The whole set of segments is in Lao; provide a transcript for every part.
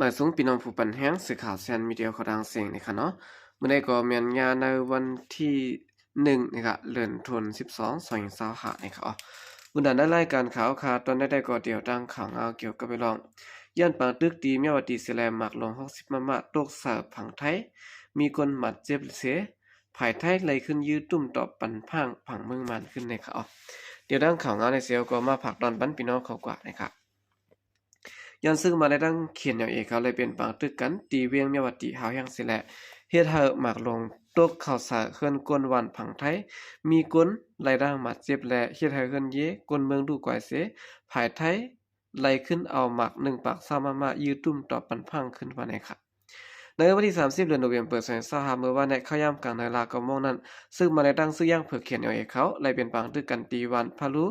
ມາຍສູງພີ່ນ້ອງຜູ້ປັນແຮງ ສື່ຂ່າວແຊນມີເດຍເຂົ້າດັງເສງນີ້ຄະເນາະ. ມື້ໃດກໍແມ່ນຍາມໃນວັນທີໜຶ່ງນີ້ຄະ ເດືອນທຸນສິບສອງ ສອງພັນຊາວຫ້ານີ້ຄະ. ບຸນດານໃນລາຍການຂ່າວ ຂະຕອນໃດໆກໍດຽວຕັ້ງຂ່າວງາວກ່ຽວກັບໄປລອງ ຢ້ານປາງຕຶກທີ່ເມຍວາຕີເສແລ ໝາກຫຼວງຫົກສິບມະມະ ຕົກໃສ່ຝັ່ງໄທ ມີຄົນບາດເຈັບເສ ຝ່າຍໄທໄລ່ຂຶ້ນຢື້ຕຸ້ມຕອບປັນພັງຝັ່ງເມືອງມານຂຶ້ນໃນຂ່າວ. ດຽວດັ່ງຂ່າວງາວໃນເຊວກໍມາຝາກຕອນປັນພີ່ນ້ອງເຂົາກວ່າໃນຂ່າວ. ຍ້ອນເຊິ່ງມາໄດ້ຕັ້ງເຂດແນວເອກເຂົາໄດ້ເປັນປາງຕຶກກັນ ທີ່ວຽງເມຍວາຕີຮາວແຮງເສແລ ເຮັດໃຫ້ໝາກຫຼວງຕົກເຂົ້າໃສ່ເຮືອນກົ້ນບ້ານຝັ່ງໄທ ມີຄົນໄດ້ຮັບບາດເຈັບ ແລະ ເຮັດໃຫ້ເຮືອນເຢກົ້ນເມືອງລຸກວາຍເສ ຝ່າຍໄທ ໄລ່ຂຶ້ນເອົາໝາກໜຶ່ງປາກຊາວມະມະ ຢື້ຕຸ້ມຕອບປັນພັງຂຶ້ນວ່າແນວນັ້ນ. ໃນວັນທີສາມສິບ ເດືອນໂນເວັມເປີ ສອງພັນຊາວຫ້າ ເມື່ອວານນີ້ ເຂົ້າຍາມກາງໃນເວລາເກົ້າໂມງນັ້ນ ເຊິ່ງມາໄດ້ຕັ້ງຊື່ຢ່າງເຜິກ ເຂດແນວເອກເຂົາ ໄດ້ເປັນປາງຕຶກກັນທີ່ບ້ານພະລູ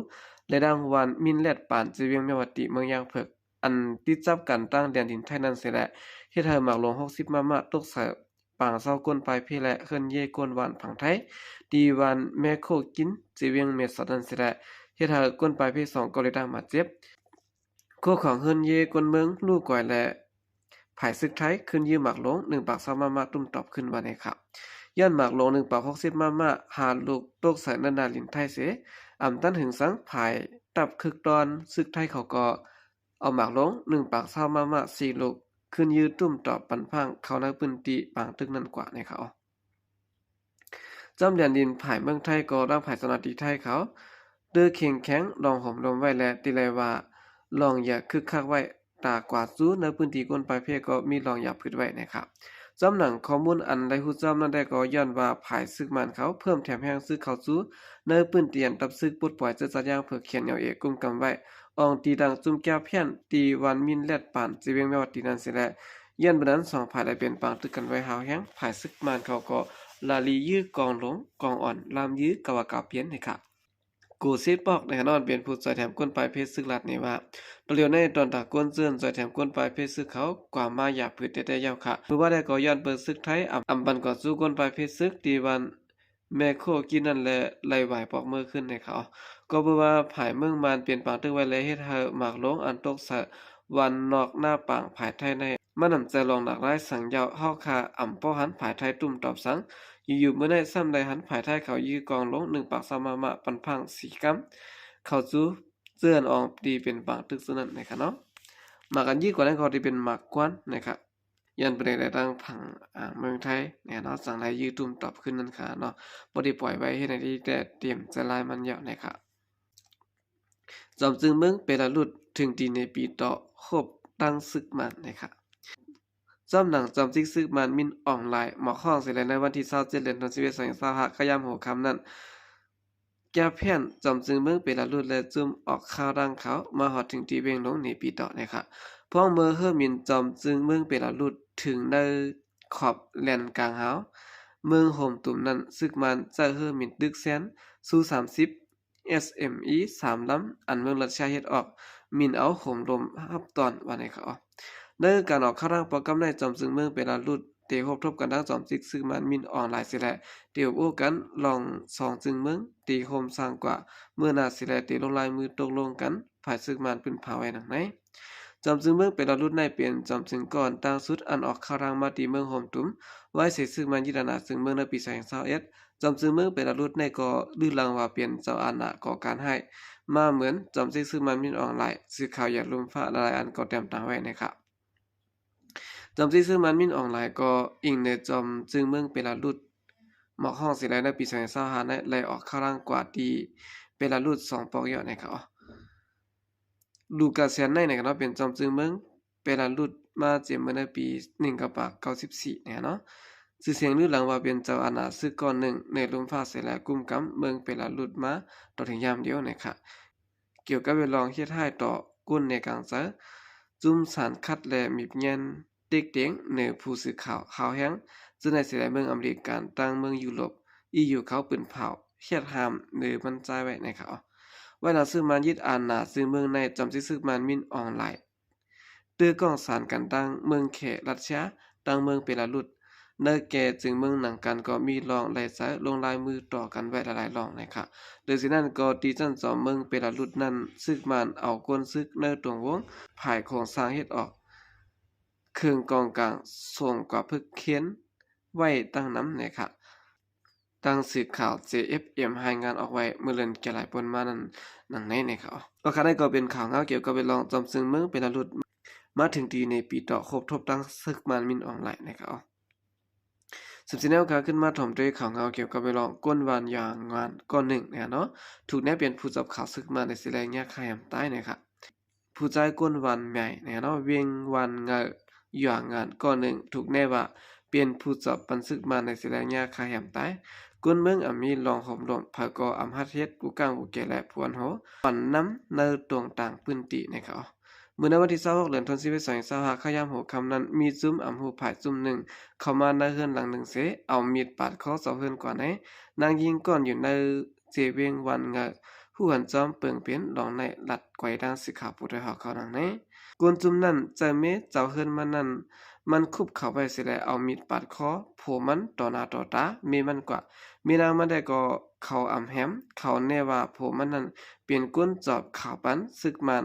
ແລະ ດັ່ງບ້ານມິນແລດປານ ເຈວຽງເມຍວາຕີ ເມືອງຢ່າງເຜິກ ອັນຕິດກັບກັນທາງແດນດິນໄທນັ້ນເສແລ ເຮັດໃຫ້ໝາກຫຼວງຫົກສິບມະມະ ຕົກໃສ່ປາງຊາວກົ້ນປາຍເພ ແລະ ເຮືອນເຢກົ້ນບ້ານຝັ່ງໄທ ທີ່ບ້ານແມໂຄກິນ ເຈວຽງແມ່ສອດນັ້ນເສແລ ເຮັດໃຫ້ກົ້ນປາຍເພສອງກໍໄດ້ຮັບບາດເຈັບ. ຄົວຂອງເຮືອນເຢກົ້ນເມືອງລຸກວາຍ ແລະ ຝ່າຍຊາຍຊຶກໄທຂຶ້ນຢື້ໝາກຫຼວງໜຶ່ງປາກຊາວມະມະ ຕຸ້ມຕອບຂຶ້ນວ່າແນວນັ້ນ. ຍ້ອນໝາກຫຼວງໜຶ່ງປາກຫົກສິບມະມະ ຫ້າລູກຕົກໃສ່ເນີນໜ້າດິນໄທເສ ອຳຕັນຫຶງສັງ ຝ່າຍທັບຄຶກຕ່ອນຊຶກໄທເຂົາກໍເອົາໝາກຫຼວງໜຶ່ງປາກຊາວມະມະ ສີ່ລູກ ຂຶ້ນຢື້ຕຸ້ມຕອບປັນພັງເຂົ້າໃນພື້ນທີ່ປາງຕຶກນັ້ນກວ່າແນວນັ້ນ. ຈອມແດນດິນຝ່າຍເມືອງໄທກໍ ທາງຝ່າຍເຈົ້າໜ້າທີ່ໄທເຂົາ ເດີເຄັ່ງແຂງລອງໂຮມລົມໄວ້ ແລະ ຕິໄລວ່າລອງຢ່າຄຶກຄັກໄວ້ ຕາກວາດຊູໃນພື້ນທີ່ກົ້ນປາຍເພກໍມີລອງຢ່າຜືດໄວ້ແນວນັ້ນ. ຈອມໜັງຂໍ້ມູນອັນໄດ້ຮູ້ຈອມນັ້ນໄດ້ກໍ ຍ້ອນວ່າຝ່າຍຊາຍຊຶກມານເຂົາເພີ່ມແຖມແຮງຊຶກເຂົ້າສູ່ໃນພື້ນທີ່ອັນທັບຊຶກປົດປ່ອຍເຈີຈັດຢ່າງເຜິກ ເຂດແນວເອກ ກຸມກຳໄວ້ ອ່ອງຕີຕັ້ງຈຸ້ມແກ້ວແຜ່ນ ທີ່ບ້ານມິນແລດປານ ເຈວຽງແມ່ວາຕີນັ້ນເສແລ ຍ້ອນບັນດາສອງຝ່າຍໄດ້ເປັນປາງຕຶກກັນໄວ້ຮາວແຮງ ຝ່າຍຊາຍຊຶກມານເຂົາກໍລະລີຢື້ກອງຫຼວງກອງອ່ອນ ລາມຢື້ກາວາກາວປ່ຽນແນວນັ້ນ. ກູຊິປອກ ແນວນອນເປັນຜູ້ຊ່ອຍແຖມກົ້ນປາຍເພຊຶກລາດແນວວ່າ ປະດຽວໃນຕອນຕາກກົ້ນເຊີນຊ່ອຍແຖມກົ້ນປາຍເພຊຶກເຂົາກວ່າມາຢ່າຜືດແຕ່ແຕ່ເຈົ້າຄະ. ເມື່ອວານໃດກໍຍ້ອນເປີຊຶກໄທອຳ ອຳບັນກໍສູ້ກົ້ນປາຍເພຊຶກທີ່ບ້ານແມໂຄກິນນັ້ນ ແລະ ໄລ່ຫວາຍປອກເມືອຂຶ້ນໃນເຂົາ. ກໍເພາະວ່າຝ່າຍເມືອງມານເປັນປາງຕຶກໄວ້ ແລະ ເຮັດໃຫ້ໝາກຫຼວງອັນຕົກໃສ່ວັນນອກໜ້າປາງຝ່າຍໄທໃນ ມານຳໃຈລອງໜາກຫຼາຍສັງເຈົ້າ ເຮົາຄະອຳບໍ່ຫັນຝ່າຍໄທຕຸ້ມຕອບສັງ. ຢູ່ໆມື້ໃນຊ້ຳໄດ້ຫັນຝ່າຍໄທເຂົາຢື້ກອງຫຼວງໜຶ່ງປາກຊາວມະມະ ປັນພັງສີ່ກຳ ເຂົ້າສູ່ເຈີນອອງທີ່ເປັນປາງຕຶກເຊິ່ງນັ້ນນະຄະເນາະ. ໝາກອັນຢື້ກວ່ານັ້ນກໍທີ່ເປັນໝາກກວານນະຄະ. ຍ້ອນປະເດັນໃນທາງຝັ່ງ ອາ ເມືອງໄທນະເນາະ ຈັ່ງໄດ້ຢື້ຕຸ້ມຕອບຂຶ້ນນັ້ນຄະເນາະ ບໍ່ໄດ້ປ່ອຍໄວ້ເຮັດໃຫ້ໄດ້ແຕ່ຕຽມໃຈລາຍມັນແລ້ວນະຄະ. ຈອມຈຶ່ງເມືອງເປລາຣຸດ ເຖິງຕີເນປີຕໍ່ຮົບຕັ້ງຊຶກມານນະຄະ. ຈອມໜັງຈອມຈິກຊຶກມານມິນອອງລາຍ ໝອກຮ້ອງເສແລໃນວັນທີຊາວເຈັດ ເດືອນສິບເອັດ ສອງພັນຊາວຫ້າ ຂະຍາມຫົວຄ່ຳນັ້ນ ແກ້ວແຜ່ນ ຈອມຈຶ່ງເມືອງເປລາຣຸດ ແລະ ຈຸ້ມອອກຂ່າວດັ່ງກ່າວມາຮອດເຖິງທີ່ເວັງຫຼວງເນປີຕໍແນວນັ້ນ. ພ້ອມເມື່ອເຮີ້ໝິນຈອມຈຶ່ງເມືອງເປລາຣຸດເຖິງໃນຂອບແດນກາງຫາວ ເມືອງໂຮມຕຸມນັ້ນ ຊຶກມານໃຊ້ເຮີ້ໝິນຕຶກແຊນ ຊູສາມສິບ ເອສເອັມອີ ສາມລຳ ອັນເມືອງຣັດເຊຍເຮັດອອກ ໝິນເອົາໂຮມລົມຮັບຕ້ອນວ່າແນວນັ້ນ. ໃນການອອກຂ່າວທາງໂປຣແກຣມໃນ ຈອມຈຶ່ງເມືອງເປລາຣຸດ ໄດ້ຮົບທົບກັນທັງຈອມຈິກຊຶກມານມິນອອງລາຍເສແລ ໄດ້ໂອ້ກັນລອງສອງຈຶ່ງເມືອງ ໄດ້ໂຮມສ້າງກວ່າເມື່ອໜ້າເສແລ ໄດ້ລົງລາຍມືຕົກລົງກັນ ຝ່າຍຊຶກມານປຶ້ນພາໄວ້ດັ່ງໃນ. ຈອມຈຶ່ງເມືອງເປລາຣຸດໃນເປັນຈອມຈຶ່ງກ້ອນຕ່າງສຸດ ອັນອອກຂ່າວທາງມາຕີເມືອງໂຮມຕຸມ ໄວ້ເສຊຶກມານຍຶດອານາຈຶ່ງເມືອງໃນປີສອງພັນຊາວເອັດ. ຈອມຈຶ່ງເມືອງເປລາຣຸດໃນກໍລືຫຼັງວ່າເປັນເຈົ້າອານາກໍ່ການຮ້າຍ ມາເໝືອນຈອມຈິກຊຶກມານມິນອອງລາຍ. ສື່ຂ່າວຢາກລຸ່ມຟ້າຫຼາຍໆອັນກໍແຕ້ມຕາງໄວ້ນະຄະ. ຈອມຈິກຊຶກມານມິນອອງລາຍກໍອີງໃນຈອມຈຶ່ງເມືອງເປລາຣຸດ ໝອກຮ້ອງເສແລໃນປີສອງພັນຊາວຫ້ານັ້ນ ໄດ້ອອກຂ່າວທາງກວ່າທີ່ເປລາຣຸດສອງປອກເຍາະນະຄະ. ລູກາແຊນໃນນະຄະເນາະ ເປັນຈອມຈຶ່ງເມືອງເປລາຣຸດມາເຈັມເມື່ອໃນປີໜຶ່ງເກົ້າແປດເກົ້າສິບສີ່ນະຄະເນາະ. ຊື່ສຽງລືຫຼັງວ່າເປັນເຈົ້າອານາຊຶກກ້ອນໜຶ່ງໃນລຸ່ມຟ້າເສແລ ກຸມກຳເມືອງເປລາຣຸດມາຕໍ່ເຖິງຍາມດຽວນະຄະ. ກ່ຽວກັບເລື່ອງເຮັດຮ້າຍຕໍ່ຄົນໃນກາງໃຈ ຈຸ້ມສານຄັດ ແລະ ມີບແຍ່ນ ເຕັກເຕັງ ເໜີຜູ້ສື່ຂ່າວ ຂ່າວແຮງ ເຊິ່ງໃນເສແລເມືອງອາເມລິກັນ ຕ່າງເມືອງຢູໂຣບ ອີຢູ ເຂົາປືນເຜົາ ເຮັດຫ້າມ ຫຼື ໝັ້ນໃຈໄວ້ນະຄະ. ໄວ້ຫຼັງຊຶກມານຍຶດອານາ ຊຶກເມືອງໃນ ຈອມຈິກຊຶກມານມິນອອງລາຍ ເຕີກ້ອງສານກັນຕັ້ງເມືອງແຂລັດເຊຍ ຕັ້ງເມືອງເປລາຣຸດ ໃນແກ່ຈຶ່ງເມືອງໜັງກັນກໍມີລອງໄດ້ໃຊ້ລົງລາຍມືຕໍ່ກັນໄວ້ຫຼາຍໆລອງນະຄະ. ໂດຍສະນັ້ນກໍທີ່ຊັ້ນຈອມເມືອງເປລາຣຸດນັ້ນ ຊຶກມານເອົາກົ້ນຊຶກໃນຕົວງວົງ ພາຍໂຄງສ້າງເຮັດອອກ ເຄື່ອງກອງກາງສົ່ງກວ່າເພິກເຄນໄວ້ຕັ້ງນຳນະຄະ. ດັ່ງສື່ຂ່າວ ເຈເອັຟເອັມ ລາຍງານອອກໄວ້ເມື່ອເດືອນກະລາປົນມານັ້ນ ດັ່ງໃນນະຄະ. ໂອຄາ ນັ້ນກໍເປັນຂ່າວງາວກ່ຽວກັບເລື່ອງຈອມຊຶງເມືອງເບລາຣຸດ ມາເຖິງທີ່ໃນປີຕໍ່ ຄົບທົບຕັ້ງເສິກມານມິນອອງລາຍນະຄະ. ສືບເສຍແນວຄາວ ຂຶ້ນມາຖອມດ້ວຍຂ່າວງາວກ່ຽວກັບເລື່ອງ ກົນຫວານຢາງງານກ້ອນໜຶ່ງນະເນາະ ຖືກແນບເປັນຜູ້ຈັບຂ່າວເສິກມານໃນເຊແລງຍາຂ້າແຮມຕາຍນະຄະ. ຜູ້ຊາຍກົນຫວານໃຫຍ່ນະເນາະ ເວງຫວານເຫງົ້າ ຢາງງານກ້ອນໜຶ່ງ ຖືກແນບວ່າເປັນຜູ້ຈັບປັນເສິກມານໃນເຊແລງຍາຂ້າແຮມຕາຍ. ຄົນເມືອງອຳມີລອງໂຮມລົມ ໃຜກໍອຳຮັດເຮັດ ຜູ້ກ້າງຜູ້ແກ່ ແລະ ຜູ້ອັນໂຫ ອັນນຳໃນຕົງຕ່າງພື້ນທີ່ນະຄະ. ເມື່ອໃນວັນທີຊາວຫົກ ເດືອນສິບເອັດ ສອງພັນຊາວຫ້າ ຂ້າຍາມຫົວຄ່ຳນັ້ນ ມີຊຸມອຳຮູ້ພາຍຊຸມໜຶ່ງ ເຂົ້າມາໃນເຮືອນຫຼັງໜຶ່ງເສ ເອົາມີດປາດຄໍເຈົ້າເຮືອນກວ່າໃນ ນາງຍິງກ່ອນຢູ່ໃນເຊເວັງຫວານເຫງົ້າ ຮູ້ຫັນຈອມເປິງເປັນລອງໃນລັດໄກວດັ່ງສື່ຂ່າວຜູ້ໄດ້ຮອດຂ່າວນຳໃນ. ຄົນຊຸມນັ້ນ ໃຈເມເຈົ້າເຮືອນມັນນັ້ນ ມັນຄຸບເຂົາໄວ້ເສແລະ ເອົາມີດປາດຄໍຜົວມັນຕໍ່ໜ້າຕໍ່ຕາເມມັນກວ່າ. ເມນາງມັນໄດ້ກໍເຂົາອຳແຮມ ເຂົາແນບວ່າຜົວມັນນັ້ນເປັນຄົນຈອບຂ່າວປັນເສິກມານ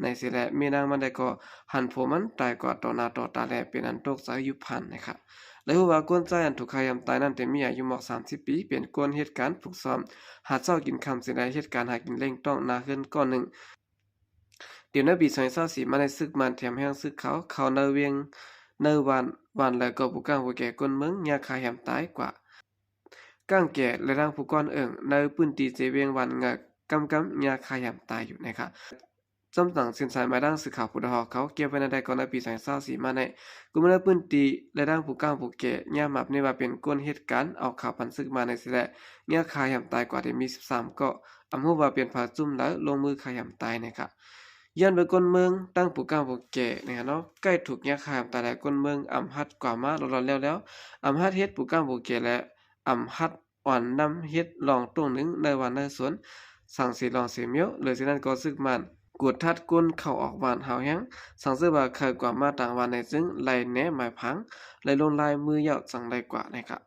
ໃນເສແລະ ເມນາງມັນໄດ້ກໍຫັນຜົວມັນຕາຍກວ່າຕໍ່ໜ້າຕໍ່ຕາ ແລະ ເປັນອັນຕົກໃຈຢູ່ພານນະຄະ. ແລະ ຮູ້ວ່າຄົນຊາຍອັນຖືກຂ້າແຮມຕາຍນັ້ນ ແຕ່ມີອາຍຸໝອກສາມສິບປີ ເປັນຄົນເຮັດການຝຶກຊ້ອມ ຫາເຊົ້າກິນຄ່ຳເສແລະ ເຮັດການຫາກິນລ້ຽງຕ້ອງນາເຮືອນກ້ອນໜຶ່ງ. ດຽວໃນປີສອງພັນຊາວສີ່ມາ ໄດ້ເສິກມານແຖມແຮງເສິກເຂົາ ເຂົ້າໃນເວງ ໃນຫວານ ຫວານ ແລະ ກໍຜູ້ກ້າງຜູ້ແກ່ຄົນເມືອງຍາຂ້າແຮມຕາຍກວ່າ. ກ້າງແກ່ ແລະ ທັງຜູ້ກ້ອນເອີ່ງ ໃນພື້ນທີ່ເຊເວັງຫວານເຫງົ້າ ກຳກຳຍາຂ້າແຮມຕາຍຢູ່ນະຄະ. ຈອມຕັ້ງເສັ້ນສາຍມາດັ່ງສື່ຂ່າວຜູ້ໄດ້ຮອດຂ່າວ ເກັບໄວ້ໃນໄດ້ກ່ອນໃນປີສອງພັນຊາວສີ່ມາໃນ ກຸ່ມໃນພື້ນທີ່ ແລະ ທັງຜູ້ກ້າງຜູ້ແກ່ ຍາມມາບນີ້ວ່າເປັນຄົນເຮັດການເອົາຂ່າວປັນເສິກມານໃນເສແລະ ຍາຂ້າແຮມຕາຍກວ່າໄດ້ມີສິບສາມເກາະ ອຳຮູ້ວ່າເປັນພາກຈຸ້ມລາວລົງມືຂ້າແຮມຕາຍນະຄະ. ຍ້ອນເປັນຄົນເມືອງ ທັງຜູ້ກ້າງຜູ້ແກ່ນະຄະເນາະ ໃກ້ຖືກຍາຂ້າແຮມຕາຍ ແລະ ຄົນເມືອງອຳຮັດກວ່າມາຫຼອດໆແລ້ວໆ ອຳຮັດເຮັດຜູ້ກ້າງຜູ້ແກ່ ແລະ ອຳຮັດ ອ່ອນນຳເຮັດລອງຕົງໜຶ່ງໃນວັນໃນສວນ ສັງເສລອງເສມຽວ ເລີຍຈາກນັ້ນກໍເສິກມານກວດທັດຄົນເຂົ້າອອກບ້ານຮາວແຮງ ສັງເສີວ່າໃຄກວ່າມາຕ່າງວັນໃນຈຶ່ງໄລ່ແນມາຍຜັງ ໄລ່ລົງລາຍມືຍາວຈັ່ງໄດ້ກວ່ານະຄະ.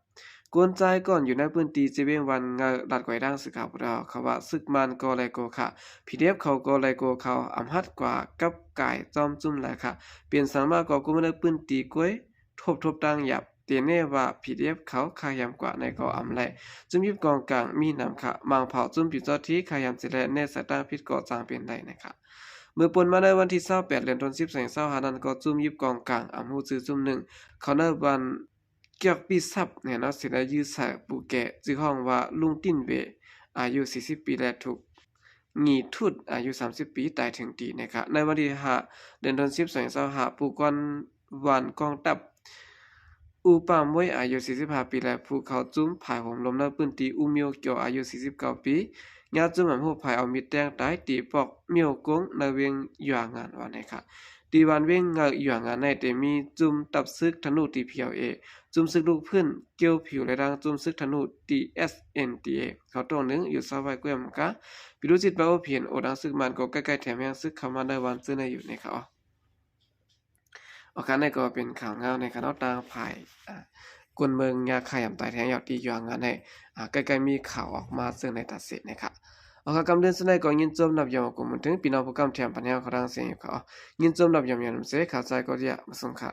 ຄົນຊາຍກ່ອນຢູ່ໃນພື້ນທີ່ເຊເວັງຫວານເຫງົ້າ ລັດໄກວດັ່ງສື່ຂ່າວຜູ້ດາວເຂົາວ່າ ເສິກມານກໍໄລ່ໂກຄະ ພີດີເອັຟ ເຂົາກໍໄລ່ໂກເຂົາ ອຳຮັດກວ່າກັບກາຍຈອມຈຸ້ມຫຼາຍຄະ ເປັນສັງມາກໍກຸມໃນພື້ນທີ່ກວຍ ທົບທົບຕັ້ງຫຍັບ ເຕແນ່ວ່າ ພີດີເອັຟ ເຂົາຂ້າແຮມກວ່າໃນກໍອຳໄລ ຈຸ້ມຢິບກອງກາງມີນຳຂະ ມາງເຜົາຈຸ້ມປີເຈົ້າທີ່ຂ້າແຮມເສແລະ ແນ່ສາຍຕາຜິດກໍຈັ່ງເປັນໄດ້ນະຄະ. ເມື່ອປົນມາໃນວັນທີຊາວແປດ ເດືອນສິບ ສອງພັນຊາວຫ້ານັ້ນ ກໍຈຸ້ມຢິບກອງກາງ ອຳຮູ້ຊື່ຈຸ້ມໜຶ່ງ ເຂົ້າໃນບ້ານກຽກປີຊັບແນ່ນອນ ເສແລະ ຢື້ສາຍຜູ້ແກ່ ຊື່ຫ້ອງວ່າ ລຸງຕິນເວ ອາຍຸສີ່ສິບປີ ແລະ ຖືກ ຫຍີ່ທຸດ ອາຍຸສາມສິບປີ ຕາຍເຖິງທີ່ນະຄະ. ໃນວັນທີຫ້າ ເດືອນສິບ ສອງພັນຊາວຫ້າ ຜູ້ກ່ອນຫວານກອງທັບ ອູປາມວຍ ອາຍຸສີ່ສິບຫ້າປີ ແລະ ຜູ້ເຂົ້າຈຸ້ມພາຍໂຮມລົມໃນພື້ນທີ່ ອູມຽວກຽວ ອາຍຸສີ່ສິບເກົ້າປີ ຍາດຈຸ້ມອຳຮູ້ພາຍເອົາມີດແທງຕາຍ ຕີປອກມ້ຽວກົງໃນເວງຢວາງງານວ່ານະຄະ. ທີ່ບ້ານເວງເຫງົ້າຢວາງງານໃນ ແຕ່ມີຈຸ້ມຕັບຊຶກທະນູ ທີພີແອລເອ ຈຸ້ມຊຶກລູກພື້ນ ກ່ຽວຜິວ ແລະ ທັງຈຸ້ມຊຶກທະນູ ທີເອັສເອັນທີເອ ເຂົາຕົງໜຶ່ງຢູ່ຊາວໄວກວຍມະກາ ປີລູກສິດປາໂອເພນ ໂອດັງຊຶກມານກໍໃກ້ໆແຖມແຮງຊຶກເຂົ້າມາໃນວັນຊື່ໃນຢູ່ໃນເຂົາ. ໂອເຄ ນັ້ນກໍເປັນຂ່າວງາວໃນຂະນະຕ່າງຝ່າຍ ອາ ຄົນເມືອງຍາຂ້າຫຍາມຕາຍແທງຍອດທີ່ຢູ່ຫາງງານໃຫ້ ອາ ໃກ້ໆມີຂ່າວອອກມາເຊິ່ງໃນຕາເສນະຄະ. ໂອເຄ ກຳເດີນສຸດໃນກໍຍິນຊົມນຳຢອມຂອບຄຸນເຖິງພີ່ນ້ອງຜູ້ກຳແຖມປັນແຮງເຂົ້າທາງເສນຢູ່ຂະ. ຍິນຊົມນຳຢອມຍາມເສ ຂາວໃຈກໍຢາມາສົ່ງຂະ.